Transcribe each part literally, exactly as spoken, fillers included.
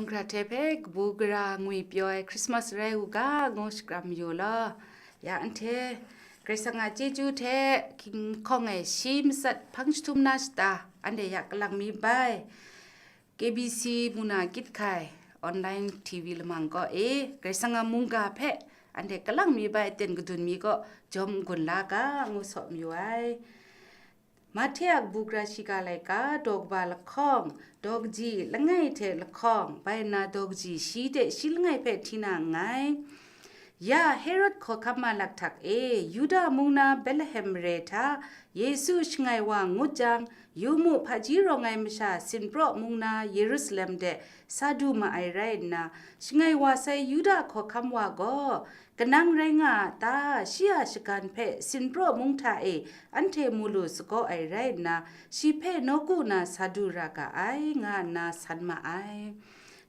Hkra hte hpe kabu gara ngwi pyaw ai Christmas rai u ga, ngu shakram yu law. Ya anhte Karai Kasang a chyeju hte hkinghkawng ai shi matsat hpang jahtum na shata, anhte ya kalang mi bai. K B C muna kyit hkai online T V lamang kaw e, Karai Kasang a mungga hpe anhte kalang mi bai ten kadun mi kaw jawm n-gun la ga, ngu saw mayu ai. Mahte a kabu gara shiga laika, daw kaba lahkawng, daw kaji langai hte lahkawng, bai nna daw kaji shi hte shi langai hpe hti na nngai. Ya Herod hkawhkam malak htak e, Yuda mung na Betlehem mare hta, Yesu shangai wa ngut jang, yu mu, hpaji rawng ai masha Sinpraw mung na Yerusalem de sa du ma ai rai nna, shangai wa sai Yuda hkawhkam wa gaw, kanang rai nga a ta? Shi a shagan hpe Sinpraw mung hta e anhte mu lu sagaw ai rai nna, shi hpe nawku na sa du ra ga ai, nga nna san ma ai.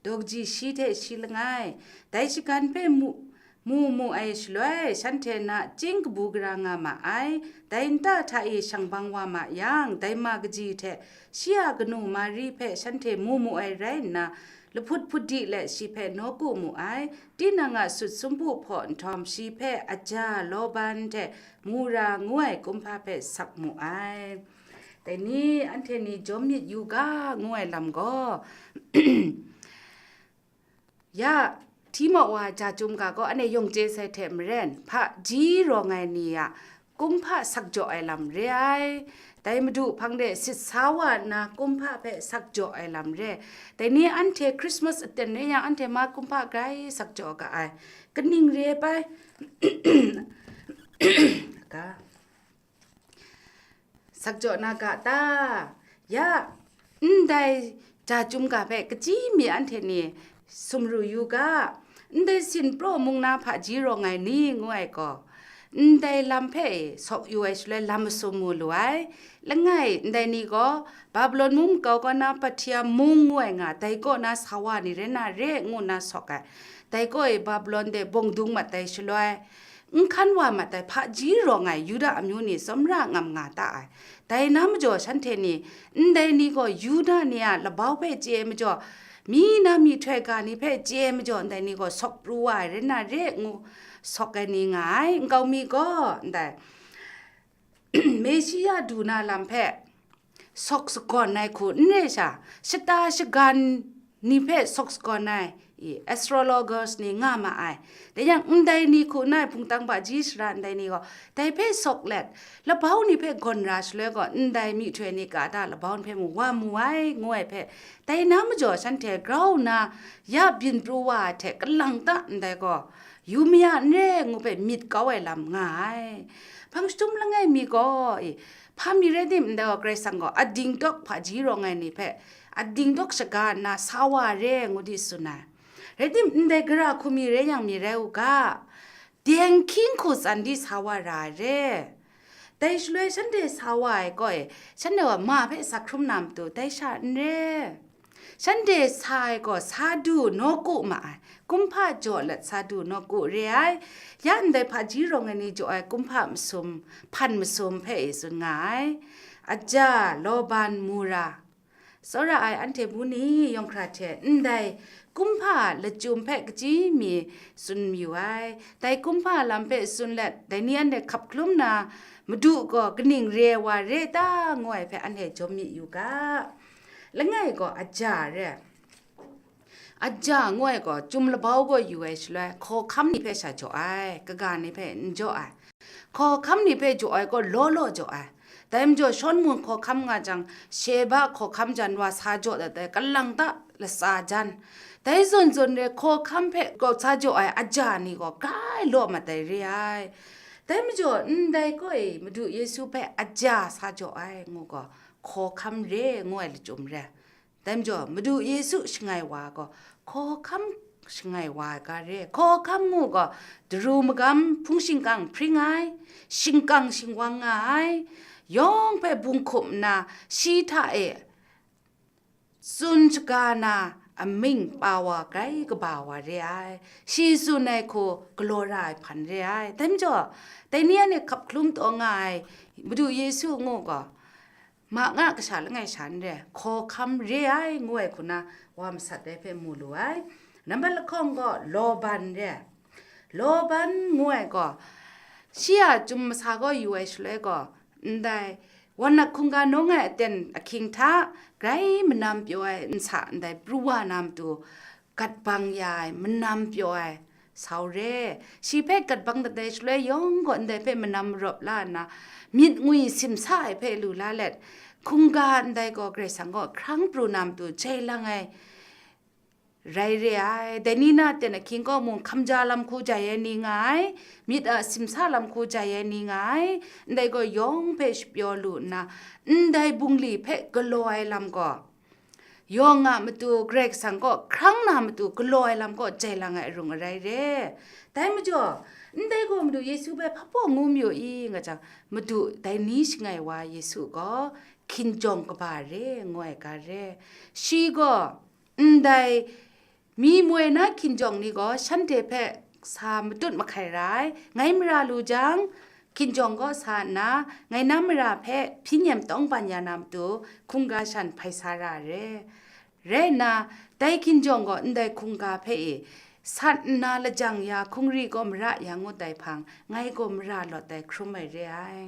Daw kaji shi hte shi langai, dai shagan hpe mu, mu mu ai shaloi, shanhte nachying kabu gara nga ma ai. Dai nta hta e shang bang wa ma yang, dai ma kaji hte shi a kanu Mari hpe shanhte mu mu ai rai nna, lahput hput di let shi hpe nawku mu ai. Tinang a sut sumpu hpaw nhtawm shi hpe aja Laban hte Mura ngu ai kumhpa hpe sak mu ai. Dai ni anhte ni jawm myit yu ga, ngu ai lam gaw, ya, Timoa wa ja chyum ga gaw, anhte yawng chye sai hte maren, hpaji rawng ai ni a kumhpa sak jaw ai lam re ai. Dai Madu hpang de sit sa wa nna, kumhpa hpe sak jaw ai lam re. Dai ni anhte Christmas aten re yang, anhte ma kumhpa grai sak jaw ga ai. Kaning re ai pai? Ga. Sak jaw na ga ta? Ya, ndai ja chyum ga hpe kaji mi anhte ni sumru yu ga, ndai Sinpraw mung na hpaji rawng ai ni ngu ai gaw, ndai lam hpe sawk yu ai shaloi lam masum mu lu ai. Langai, ndai ni gaw Babilon mung makau kaw na Parthia mung ngu ai nga, dai kaw na sa wa ni rai na re ngu nna sawk ai. Dai kaw e Babilon de bawng dung mat ai shaloi, n hkan wa mat ai hpaji rawng ai Yuda amyu ni tsawmra ngam nga ta ai. Dai na majaw shanhte ni, ndai ni gaw Yuda ni a labau hpe chye ai majaw, mi na myihtoi ga ni hpe chye ai majaw, ndai ni gaw sawk pru wa ai rai na re ngu sawk ai ni nga ai. Nkau mi gaw ndai Meshia du na lam hpe sawk sagawn ai hku n re sha, shata shagan ni hpe sawk sagawn ai, i, astrologers ni nga ma ai. Dai yang, ndai ni hku nna hpungtang baji sara ndai ni gaw, dai hpe sawk let, labau ni hpe gawn ra shaloi gaw, ndai myihtoi ni ga da labau ni hpe mu wa mu ai, ngu ai hpe, dai na majaw shanhte grau nna ya byin pru wa ai hte kalang ta ndai gaw, yu maya n re ngu hpe myit kau ai lam nga ai. Hpang jahtum langai mi gaw, i, hpa mi rai tim, ndai gaw Karai Kasang gaw ading dawk hpaji rawng ai ni hpe, ading dawk shaga nna sa wa re ngu di tsun ai. Rai tim, ndai gara hku mi rai yang mi rai u ga, deng hkying hku tsan di sa wa ra ai re. Dai shaloi shanhte sa wa ai gaw e, shanhte gaw ma hpe sa hkrum na matu, dai sha n re. Shanhte sa ai gaw sa du nawku ma ai, kumhpa jaw let sa du nawku re ai. Ya ndai hpaji rawng ai ni jaw ai kumhpa masum, hpan masum hpe e tsun nga ai. Aja, Laban, Mura. Tsawra ai anhte bu ni yawng hkra hte ndai kumhpa lachyum hpe kaji mi tsun mayu ai. Dai kumhpa lam hpe tsun let, dai ni anhte hkap hkalum na, Madu gaw kaning re ai wa re ta, ngu ai hpe anhte jawm myit yu ga. Langai gaw aja re. Aja ngu ai gaw, chyum labau gaw yu ai shaloi, hkawhkam ni hpe sha jaw ai, kaga ni hpe n jaw ai. Hkawhkam ni hpe jaw ai gaw, law law jaw ai. Dai majaw, Shawlmun hkawhkam nga jang, Sheba hkawhkam jan wa sa jaw dat ai, kalang ta latsa jan. Dai zawn zawn re, hkawhkam hpe gaw sa jaw ai aja ni gaw, grai law mat ai re ai. Dai majaw, ndai kaw e Madu Yesu hpe aja sa jaw ai ngu gaw, hkawhkam re ngu ai lachyum re. Dai majaw, Madu Yesu shangai wa gaw, hkawhkam shangai wa ai ga re. Hkawhkam ngu gaw, daru magam hpung shingkang hpring ai, shingkang shingwang nga ai, yawng hpe bung hkum nna, shi hta e tsun shaga na amying pa wa grai kaba wa re ai, shi tsun ai hku galaw ra ai hpan re ai. Dai majaw, dai ni anhte hkap hkalum taw nga ai Madu Yesu ngu gaw, ma nga kasha langai sha n re, hkawhkam re ai ngu ai hku na wa masat ai hpe mu lu ai. Nambat lahkawng gaw Laban re. Laban ngu ai gaw, shi a chyum masa gaw yu ai shaloi gaw, ndai Wan nat hkungga nawng ai aten ahkying hta, grai manam pyaw ai nsa ndai pru wa na matu, gat bang ya ai, manam pyaw ai, sau re. Shi hpe gat bang dat ai shaloi yawng gaw ndai hpe manam marawp la nna, myit ngwi simsa ai hpe lu la let, hkungga ndai gaw Karai Kasang gaw hkrang pru na matu jai lang ai, rai re ai. Dai ni na aten ahkying gaw mung hkamja lam hku jai ai ni nga ai, myit a simsa lam hku jai ai ni nga ai, ndai gaw yawng hpe shapyaw lu nna, ndai bungli hpe galaw ai lam gaw, yawng a matu Karai Kasang kaw hkrang na matu galaw ai lam gaw jai lang ai arung arai re. Dai majaw, ndai gaw Madu Yesu hpe hpa baw ngu mayu i, nga jang, Madu dai ni shangai wa Yesu gaw hkinjawng kaba re, ngu ai ga re. Shi gaw, ndai mi moi na hkinjawng ni gaw shanhte hpe sa matut mahkai ra ai, ngai mara lu jang, hkinjawng gaw sa nna, ngai na mara hpe hpyi nyem tawng ban ya na matu, hkungga shan hpai sa ra re. Rai nna, dai hkinjawng gaw ndai hkungga hpe e, sat nna lajang ya hkungri gaw mara ya ngut ai hpang, ngai gaw mara lawt ai hkrum ai re ai.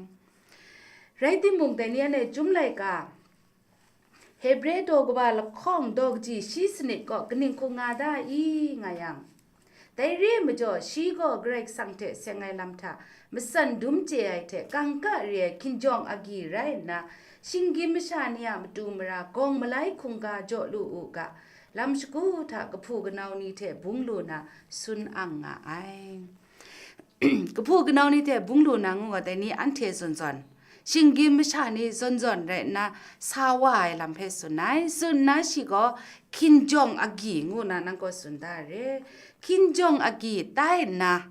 Rai timung, dai ni anhte Chyum laika, Hebre daw kaba lahkawng daw kaji shi sanit gaw kaning hku nga da i, nga yang, dai re ai majaw, shi gaw Karai Kasang hte seng ai lam hta matsan dum chye ai hte kangka re ai hkinjawng agyi rai nna, shinggyim masha ni a matu mara gawng malai hkungga jaw lu u ga, lam shagu hta kahpu kanau ni hte bung lu na, sun ang nga ai. Kahpu kanau ni hte bung lu na ngu ga, dai ni anhte zawn zawn, shinggyim masha ni zawn zawn rai nna, sa wa ai lam hpe tsun ai. Tsun nna, shi gaw hkinjawng agyi ngu na nang gaw tsun da re. Hkinjawng agyi tai nna,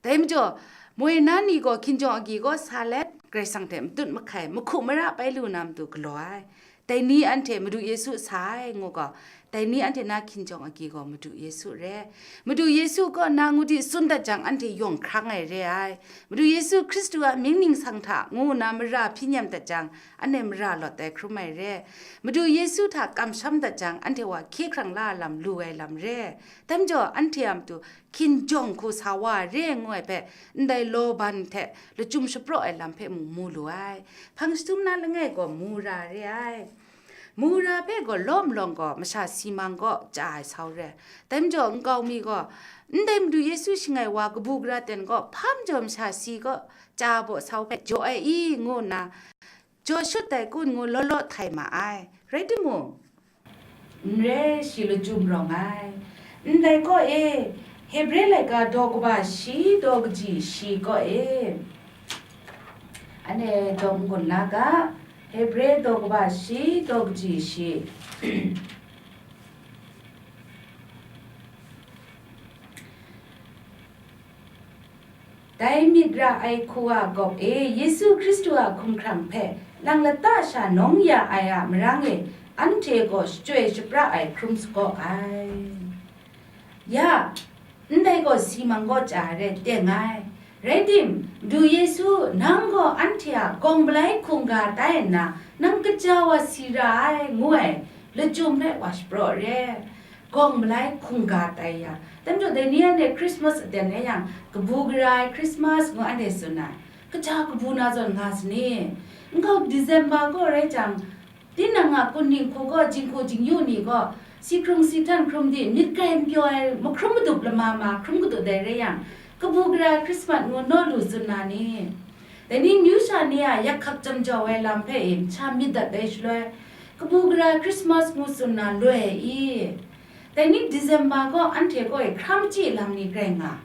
dai majaw, moi na ni gaw hkinjawng agyi gaw sa let, Karai Kasang hte matut mahkai, mahku mara pai lu na matu galaw ai. Dai ni anhte Madu Yesu sa ai ngu gaw, dai ni anhte na hkinjawng agyi gaw Madu Yesu re. Madu Yesu kaw na ngu di tsun dat jang, anhte yawng hkrang ai re ai. Madu Yesu Hkristu a mying ningsang hta ngu nna mara hpyi nyem dat jang, anhte mara lawt ai hkrum ai re. Madu Yesu hta kamsham dat jang, anhte wa hkye hkrang la lam lu ai lam re. Dai majaw, anhte a matu hkinjawng hku sa wa re ngu ai hpe, ndai Laban hte lachyum shapraw ai lam hpe mung mu lu ai. Hpang jahtum na langai gaw mura re ai. Mura hpe gaw law malawng gaw masha si mang kaw chya ai sau re. Dai majaw nkau mi gaw, ndai Madu Yesu shangai wa kabu gara ten gaw hpa majaw masha si kaw chya baw sau hpe jaw ai i, ngu nna, jaw shut ai kun ngu law law htai ma ai. Rai timung, n re, shi lachyum rawng ai. Ndai kaw e, Hebre laika daw kaba shi daw kaji shi kaw e, anhte daw n-gun la ga, Hebre daw kaba shi daw kaji shi. Dai myit ra ai hku a gawp e, Yesu Hkristu a hkumhkrang hpe lang lata sha nawng ya ai a marang e, anhte gaw shachyoi shapra ai hkrum sagaw ai. Ya, ndai gaw si mang kaw chya ai rai teng ai. Rai tim, Madu Yesu, nang gaw anhte a gawng malai hkungga tai nna, nang kaja wa si ra ai, ngu ai lachyum hpe wa shapraw re. Gawng malai hkungga tai ya. Dai majaw dai ni anhte Christmas aten rai yang, kabu gara ai Christmas ngu anhte tsun ai. Kaja kabu na zawn nga sa ni? Nkau December gaw rai jang, tinang a kun dinghku gaw, jinghku jingyu ni gaw, si hkrung si htan hkrum di, myit grai n pyaw ai, mahkrum madup lama ma hkrum kadu dai rai yang, kabu gara ai Christmas ngu naw lu tsun na ni? Dai ni amyu sha ni a yak hkak jam jau ai lam hpe e, masha myit dat ai shaloi, kabu gara Christmas ngu tsun na loi i? Dai ni December gaw anhte kaw e hkra machyi lam ni grai nga.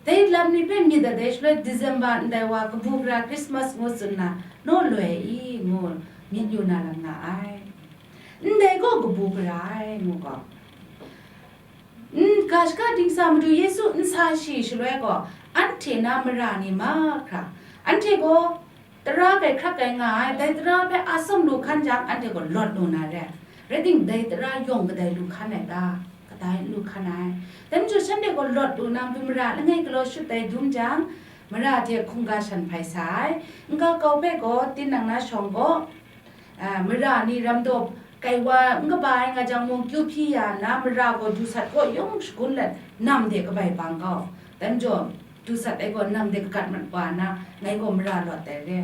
Dai lam ni hpe myit dat ai shaloi, December ndai wa kabu gara Christmas ngu tsun na naw loi i? Ngu myit yu na lam nga ai. Ndai gaw kabu gara ai, ngu gaw. N, ga shaka dingsa Madu Yesu n sa shi shaloi gaw, anhte na mara ni mahkra, anhte gaw tara grai hkrak ai nga ai, dai tara hpe a tsawm lu hkan jang, anhte gaw lawt lu na re ai. Rai timung, dai tara yawng kadai lu hkan ai ta? Kadai n lu hkan ai. Dai majaw, shanhte gaw lawt lu na matu mara langai galaw shut ai dum jang, mara hte hkungga shan hpai sa ai. Nkau kau hpe gaw, tinang na shawng gaw, A, mara ni ram daw kai wa n kaba ai nga jang mung, kyu hpyi ya na, mara gaw dusat kaw yawng shagun let, nam de kabai bang gau. Dai majaw, dusat ai gaw nam de kagat mat wa na, ngai gaw mara lawt ai re.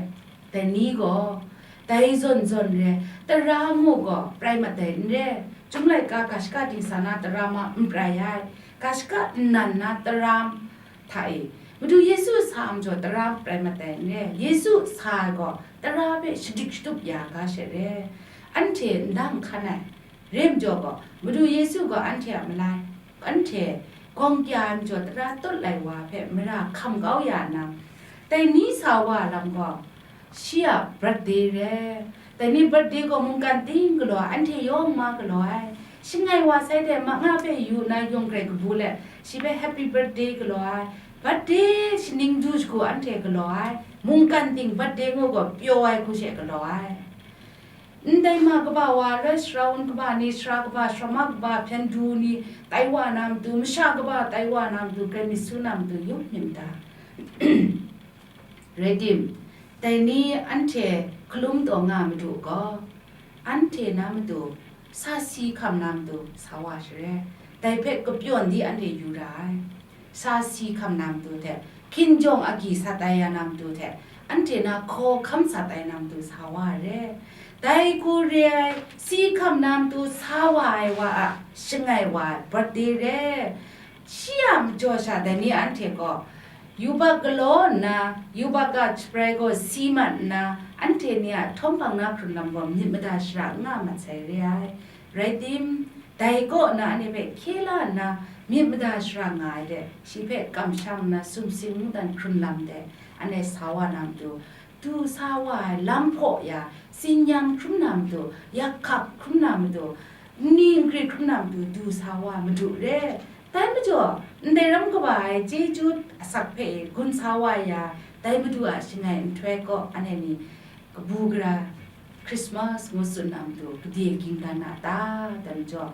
Dai ni gaw, dai zawn zawn re, tara mu gaw prai mat ai n re. Chyum laika ga shaka dingsa na tara ma n prai ai, ga shaka nnan na tara hta e, Madu Yesu sa a majaw tara prai mat ai n re. Yesu sa ai gaw tara hpe shadik shatup ya ga she re. Anhte ndang hkan ai, re majaw gaw, Madu Yesu gaw anhte a malai, anhte gawng kya ai majaw tara tut lai wa hpe mara hkam kau ya na, dai ni sa wa lam gaw, shi a birthday re. Dai ni birthday gaw mungkan ting galaw ai, anhte yawng ma galaw ai. Shangai wa sai de, ma nga hpe yu na yawng grai kabu let, shi hpe happy birthday galaw ai. Birthday shaning du shagu anhte galaw ai. Mungkan ting birthday ngu gaw pyaw ai hku she galaw ai. Ndai ma kaba wa, loi sara wun kaba ni, sara kaba, sara ma kaba, hpyen du ni, tai wa na matu, masha kaba tai wa na matu, grai myit su na matu, yawng myit mada. Rai tim, dai ni anhte hkalum taw nga Madu gaw, anhte na matu sa si hkam na matu sa wa share, dai hpe kapyawn di anhte yu ra ai. Sa si hkam na matu hte, hkinjawng agyi sa tai ya na matu hte, anhte na hkaw hkam sa tai na matu sa wa re. Dai hku re ai, si hkam na matu sa wa ai wa a shangai wa ai birthday re. Shi a majaw sha dai ni anhte gaw, yubak galaw nna, yubak a shabrai gaw si mat nna, anhte ni a htawm hpang na hkrun lam gaw myit mada shara n nga mat sai re ai. Rai tim, dai kaw na anhte hpe hkye la nna, myit mada shara nga ai de, shi hpe kamsham nna, sumsing mungdan hkrun lam de, anhte sa wa na matu, du sa wa ai lam hpaw ya, tsin-yan hkrum na matu, yak hkak hkrum na matu, nni nkri hkrum na matu, du sa wa Madu re. Dai majaw, ndai ram kaba ai chyeju asak hpe gun sa wa ya, dai Madu a shangai nhtoi kaw anhte ni kabu gara Christmas ngu tsun na matu, gade ging dan a ta? Dai majaw,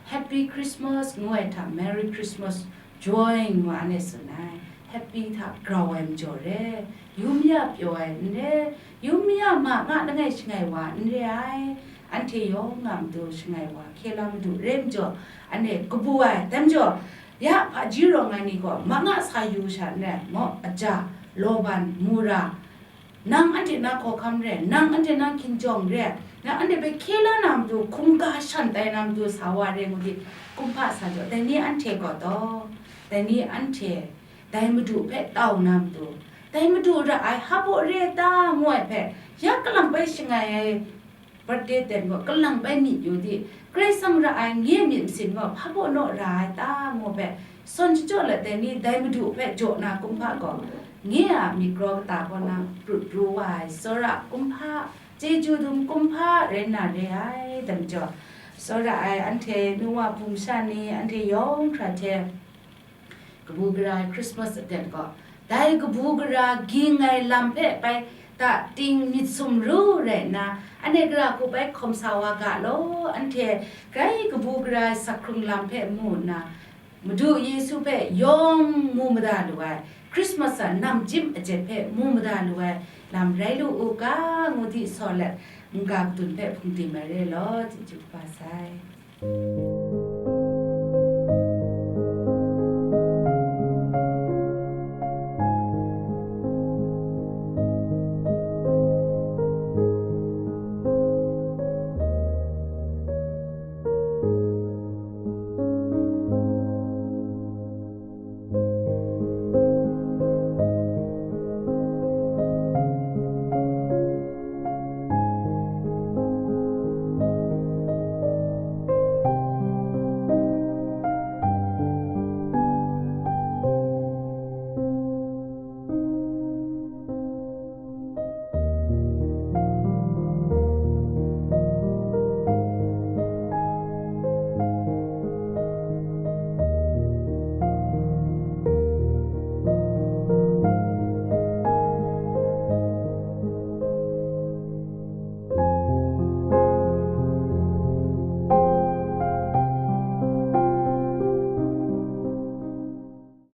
Happy Christmas ngu ai hta, Merry Christmas, Joy ngu anhte tsun ai. Happy hta grau ai majaw re, yu maya pyaw ai n re, yu maya ma nga langai shangai wa n re ai. Anhte yawng nga matu shangai wa hkye la Madu re majaw, anhte kabu ai. Dai majaw, ya hpaji rawng ai ni gaw ma nga sa yu sha n re, maw, aja, lawban, mura, nang anhte na hkawhkam re, nang anhte na hkinjawng re, nang anhte hpe hkye la na matu, hkungga shan tai na matu sa wa re ngu di, kumhpa sa jaw, dai ni anhte gaw taw, dai ni anhte dai Madu hpe tau na matu, dai Madu ra ai hpa baw re ta ngu ai hpe, ya kalang bai shangai ai birthday ten gaw kalang bai myit yu di, Karai Kasang ra ai nye myit masin gaw hpa baw naw ra ai ta ngu hpe, sawn shachyaw let dai ni dai Madu hpe jaw na kumhpa gaw, nye a myit kraw kata kaw na prut pru wa ai tsawra kumhpa, chyeju dum kumhpa rai na re ai. Dai majaw, tsawra ai anhte nu wa hpung sha ni, anhte yawng hkra hte, kabu gara ai Christmas aten gaw, dai kabu gara ging ai lam hpe bai ta ting myit sumru rai nna, anhte gara hku bai hkawm sa wa ga law, anhte grai kabu gara ai sak hkrung lam hpe mu nna, Madu Yesu hpe yawng mu mada lu ai, Christmas a nam chyim ajet hpe mu mada lu ai lam rai lu u ga, ngu di saw let, n-ga kadun hpe hpung tim ai re law, chyeju kaba sai.